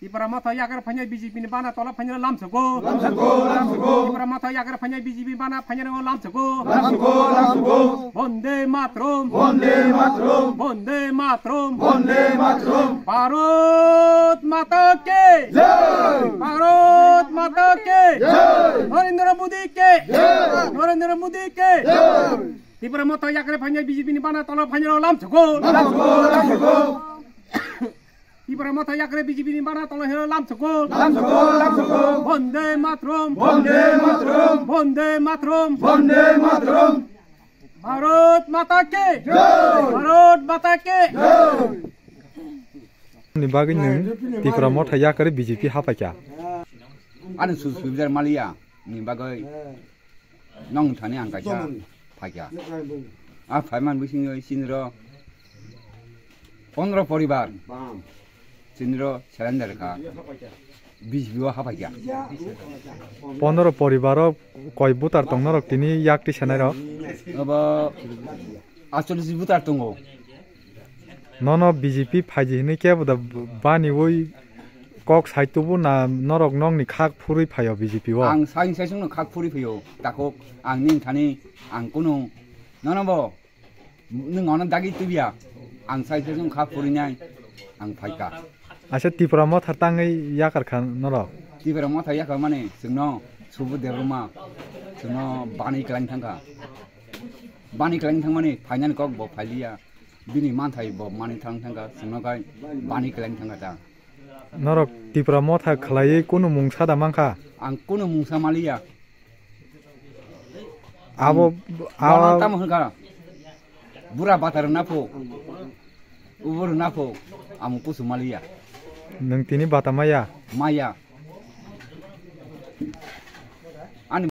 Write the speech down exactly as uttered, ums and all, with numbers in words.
Tipra Motha yakar phainai B J P ni bana tola phainai lamsoko. Lamsoko, lamsoko. Tipra Motha yakar phainai B J P bana phainai lamsoko. Lamsoko, lamsoko. Bonde Matram. Bonde Matram. Bonde Matram. Bonde Matram. Bharat Mata ki. Jai. Bharat Mata ki. Jai. Narendra Modi ki. Jai. Narendra Modi ki. Jai. Tipra Motha yakar phainai B J P ni bana tola phainai lamsoko. Lamsoko, lamsoko. Tipra Motha yakre B J P ni bana tolo hero lamsoko. Lamsoko, lamsoko. Bonde Matram. Bonde Matram. Bonde Matram. Bonde Matram. Bharat Mata ki. Jai. Bharat Mata ki. Jai. Ni bagwi nwng Tipra Motha yakre B J P hapaikha. Ani sus subidar maliya ni bagwi. Nong thani ang kaisa phaikha. A phaiman bisingo sinro pondro poribar sinro surrender kha. B J P o haphaikha. Pondro poribaro koi butar tong norok tini yakti senai rok? Abo astolis butar tongo. Nono B J P phaiji hinwi kebo da baniwi kok sai tubu na norok nokni khak phurwi phaio B J P o? Ang saing saisungno khak phurwi phaio, takhuk ang nini thani ang kunu nono bo nwng ono dagi tubiya, ang saing saisung khak phurwi nai ang phaikha. Asa Tipra Motha tangwi yakar kha norok? Tipra Motha yakar mani chwngno Subudh Debbarma chwngno bani kwlaing thangkha. Bani kwlaing thangmani phainani kok bo phailiya. Bini manthai bo mani thang thangkha, chwngno khai bani kwlaing thangkha ta. Norok Tipra Motha khlaiwi kunu mungsa da mankha? Ang kunu mungsa maliya. Abo, Bono abo tamo hwnkha? Bura bata rwna pho. Ubo rwna pho. Amo kusu maliya. Nwng tini bata maya? Maya.